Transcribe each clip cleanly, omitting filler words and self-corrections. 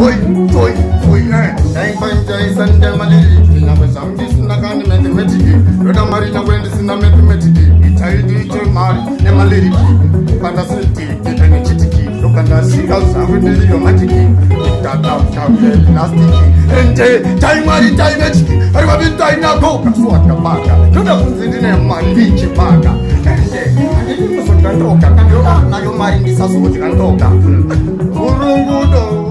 Oi, toi, oi, eh. Taimbanjaisandamaliri nyangwe zvangu ndisina kani mathematiki ndoda mari nyangwe ndisina mathematiki itai ndiite mari nemaliriki pandasitike nechitiki ndokandasvika zvangu ndiriyo matiki elastiki ende tai mari tai mechiki ari vapi tai nako kasuwatabaka ndoda kunzi ndine mari ndichibaka ende handidi kuzodya ndoga kana nayo mari ndisazodya ndoga urungudo urungudo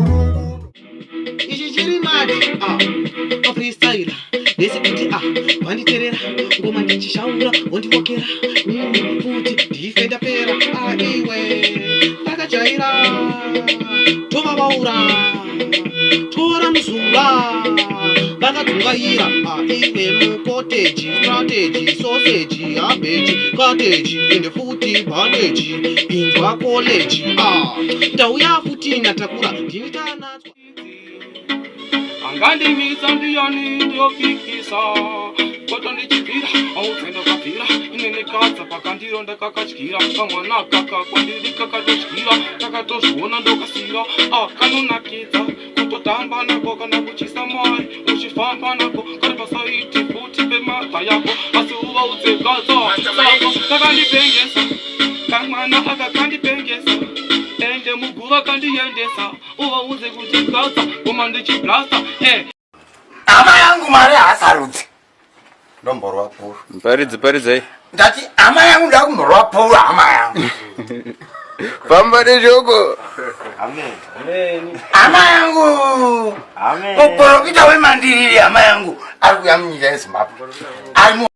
Ichi chiri mad ah pafreestyle ndesi kuti ah vanditerera ngoma ndichishaura wondivokera mini futi ndife ndapera ah iwe takajaira tovavaura tora muzura vakadzungaira ah iwe mukoteji strategy sausage habeji cottage ende futi bandage inzwa college ah ndauya futi natakura ndini tanatswa. Angandimisa ndiyani ndopikisa koto ndichibvira audzenda kabvira inene kadza pakandiro ndakakadyira kamwana kaka kwandiri kakatodyira kakatozviona ndokasira akanonakidza kutotamba nako kana kuchisa mari uchifamba nako kari pasaiti futi pemadha yako asi uvaudze gadza saka kakandipengesa kamwana aka kandipengesa ende muguva kandiendesa uvaudze kuti gadza ngoma ndichiblasta eh. Hama yangu mari haasarudzi ndomborwa puru. Paridzi paridzai. Ndati hama yangu ndakumborwa puru hama yangu. Famba neshoko. Hama yangu. Muprofita wemandiriri hama yangu ari kuuya munyika yeZimbabwe. Ari.